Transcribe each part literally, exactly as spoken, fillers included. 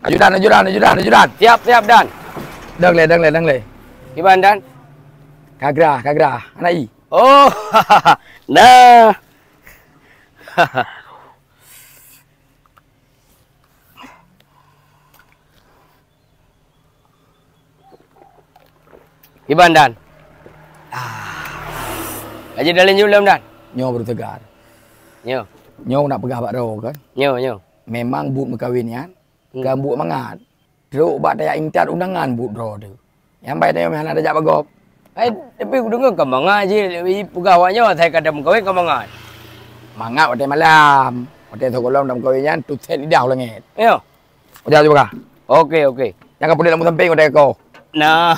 Ajudan, ajudan, ajudan, ajudan. Siap, siap, Dan. Dang le, dang le, dang le. Kiban, Dan? Kagrah, kagrah. Anak i. Oh, nah. Kiban, Dan? Ah. Aja dah lanjut lom, Dan? Nyoe baru tegar. Nyoe. Nyoe nak peugah bak droe kan? Nyoe, nyoe. Memang buet meukawen nyan, hmm, kan buet mangat. Trok bak tajak intat undangan buet droe tu. Nyang bai tanyoe meuhana tajak bak gob. Eh, tapi kudeungoe ka mangat jih, peugah awak nyoe asai ka meukawen ka mangat. Mangat watèe malam. Watèe sigohlom lam kawen nyan, tuset lidah u langèt. Yo. Udah cuba kah? Oke, oke. Nyang ka puléh lam sampéng udah ko. Nah.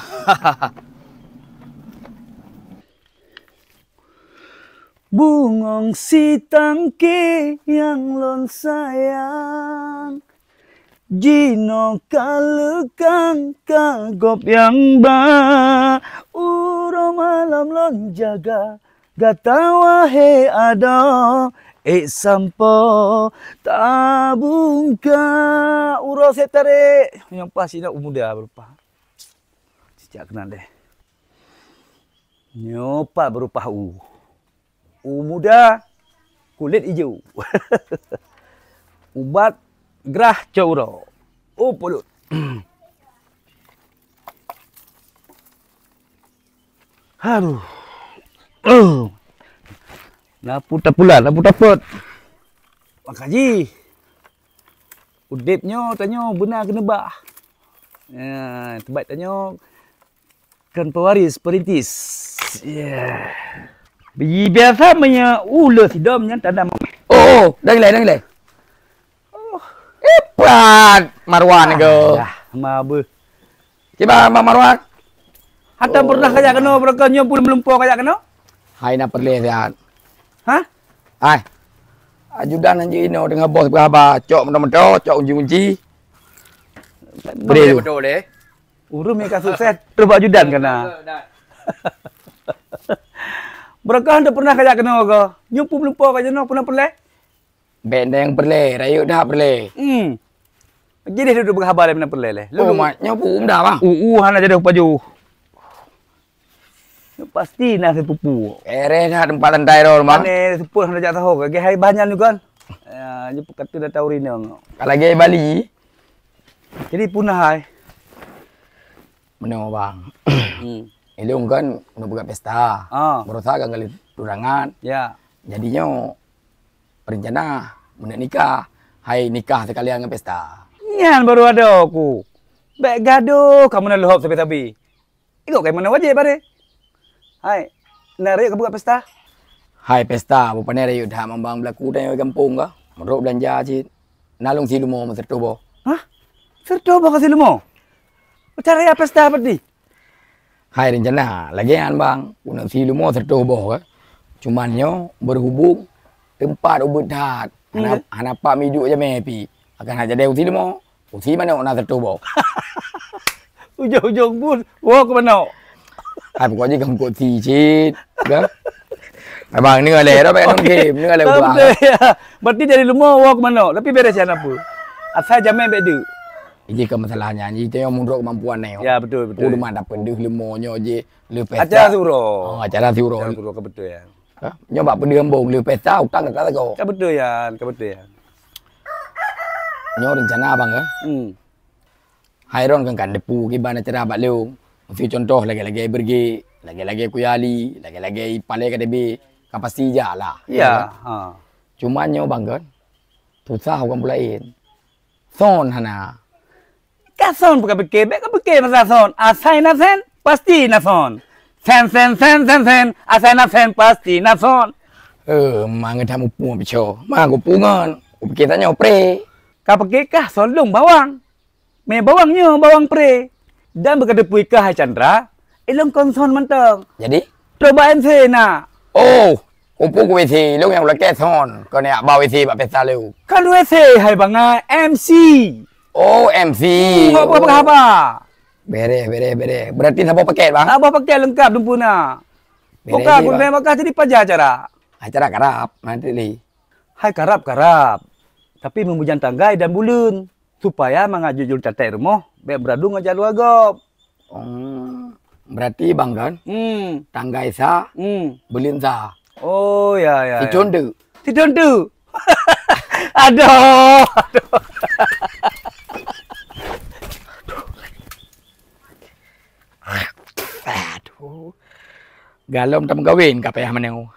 Bungong sitangke nyang lôn sayang, jinoe ka leukang ka gob nyang ba. Uroe malam lôn jaga gata wahé adoe, ék sampoe tabungka. Uroe sép tarék. Nyang pas inong u muda beurupah. Sijak keunan deh. Nyoe pat beurupah u. U muda, kulét ijo. Ubat grah cot uroe. Oh, polot. Aduh. Oh. Napu tapulan, napu tapot. Maka jih. Udép nyoe tanyoe beuna keuneubah. Ya, teubat tanyoe Kan pewaris, perintis. Yeah. Bi-, biasa meunyoe uleue sidom nyan tanda mameh. Oh, oh, dang ilée, dang ilée. Oh. Hebat Marwan nyoe. Alah, ma beuh. Kiban Ma Marwan? Hantom peureunah kajak keunoe, barokon nyoe pun meulumpo kajak keunoe? Hai na peureulée siat. Hah? Hai. Ajudan hanjeuet inoe teungoh boh peugah haba, cok meuto-meuto, cok gunci-gunci. Bri tu. Beutôi lé. Ureueng nyang ka sukses terus bak ajudan kana. Barokon hana peureunah kajak keunoe goe. Nyoe pun meulumpo kajak keunoe peureulée? Bék nyang peureulée, rayeuk that peureulée. Hmm. Jadi dudoe beuhaba lé meunan peureulée lé. Oh, mak, nyoe pun dah, bang. Uh, uh, hana jadi pajoh. Pasti na sipupu. Ereh that teumpat santai droe, bang. Pane seupôt hana jak saho, lagée hai banyan nyoe kan. Ya, nyoe peukatu datang ureueng inong. Ka lagée Bali. Jadi punah hai. Meunoe, bang. Hmm. Ilong kan keuneuk peugah pesta. Ah. Baroesa kan kali tunangan. Ya. Jadi nyoe rencana meuneuk nikah. Hai nikah sekalian ngon pesta. Nyan baru adoe ku. Bék gadoh kamoe na leuhob sabe-sabe. Ikot keuh meunan wajéb baré. Hai, na rayeuk ka buka pesta? Hai pesta, bupane rayeuk that mambang beulaku tanyoe gampông ka. Meurok beulanja cit. Na lôn si leumo meuseureutoh boh. Hah? Seureutoh boh ka si leumo? Cara ya pesta peuti? Hai rencana, lagée nyan bang, keuneuk si leumo seureutoh boh ka. Cuman nyoe beureubong teumpat ubit that. Hana, hana pat miduek jamé pih. Akan hana jadi usi leumo. Usi manok na teutoh boh. Ujong-ujong pun woe keu manok. Hai pokok jih kan kok si cit. Dah. Abang ni leh dah bayar game, ni leh buah. Berarti dari leumo woe keu manok, tapi beres ya apa? Asai jamé bék deuk. Iji ke masalahnya, iji tengok mudok kemampuan ni. Ya betul betul. Udah mana pedih leumo nyo je lepas. Acara suro. Oh, acara suro. Acara suro ke betul ya. Ha? Nyoe bak peudeuh embong le pesta utang ka lagoe. Ka beutôi nyan, ka beutôi nyan. Nyoe rencana abang ya. Hmm. Hai ron kan kan depu kiban acara bak lôn. Meusti contoh lagée-lagée Bergek, lagée-lagée Kuyali, lagée-lagée Palé K T B, ka pasti jak lah. Ya, ya kan? Ha. Cuma nyoe bang kan, susah bukan pulain. Son hana. Ka son peuka pike, bék ka pike pasal son. Asai na sen, pasti na son. Sen, sen, sen, sen, sen. Asai na sen, pasti na son. Eh, mangat that mupu picho. Ma kupungon. Kupike tanyoe pre. Ka pike kah son lôn bawang. Mé bawang nyoe bawang pre. Dan beuka teupui kah hai Chandra. Ilong kon son mantong. Jadi? Coba M C na. Oh, kupu ku W C, ilong nyang ulakée son. Kon yak ba W C bak pesta leu. Kan W C hai bangai, M C. Oh, M C. Ngok buah haba. Bereh, bereh, bereh. Berarti saboh paket, bang? Saboh paket lengkap dumpeue na. Bereh. Buka je, bang. Guna bakah jadi paja acara. Acara karab nanti li. Hai karab-karab. Tapi meumujang tanggai dan buleuen. Supaya mangat jujur tatai rumoh, bèk beuradu ngon jalua gob. Oh, berarti bang kan? Hmm. Tanggai sa, Hmm. belin sa. Oh ya ya. Si conde. Si conde. Aduh. Aduh. Galom tam kawin ka payah meneu.